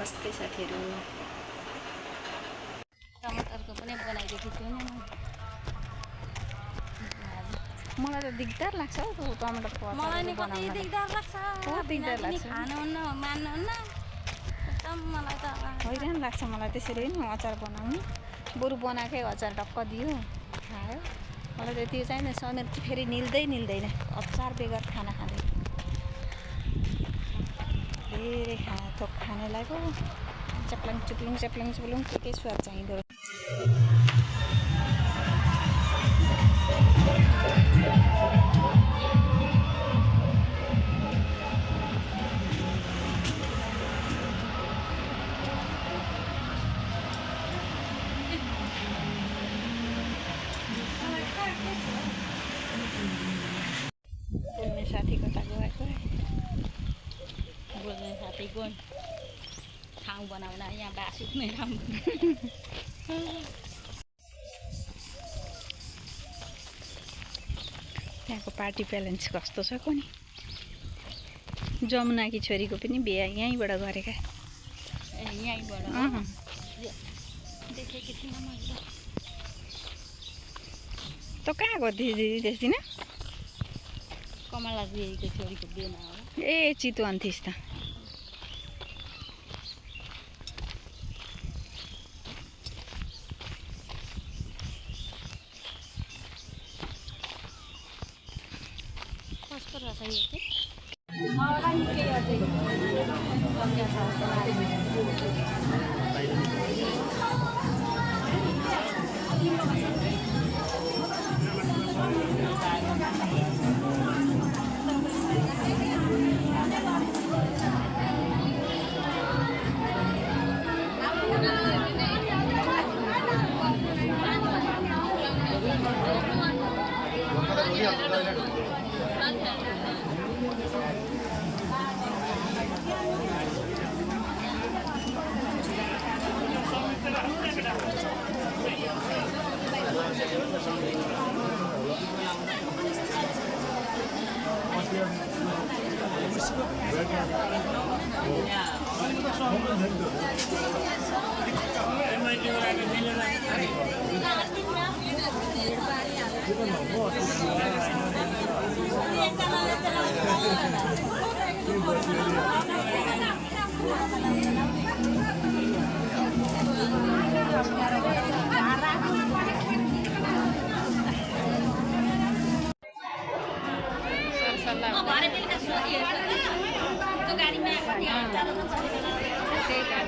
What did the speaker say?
नमस्ते साथीहरु। टमाटरको पनि बनाइदिएको थियो नि मलाई त दिगदार लाग्छ हौ त्यो टमाटरको अचार मलाई नि कति दिगदार लाग्छ दिगदार लाग्छ खानुहुन्न मान्नुहुन्न एकदम मलाई त हैरान लाग्छ मलाई त्यसरी नि अचार बनाउनु बरु बनाएकै अचार टक्क दियो खायो मलाई त त्यो चाहिँ समेत फेरि निल्दैन अचार बेगर खाना खाँदै धेरै थोक खानेलाई पो चप्लङ चुप्लुङ के स्वाद चाहिँदो बोल्ने साथी कता गएको बोल्ने साथी गयो ठाउँ बनाउन यहाँ बासुक्ने ठाउँ त्यहाँको पार्टी प्यालेन्स कस्तो छ कोनी जमुनाकी छोरीको पनि बिहा यहीँबाट गरेका यहीँबाट देखेकी थिइनँ मैले त कहाँ गयो दिदी देख्दिन कमला दिदीको छोरीको बिहेमा हो ए चितवन थिइस् त कस्तो रहेछ यो चाहिँ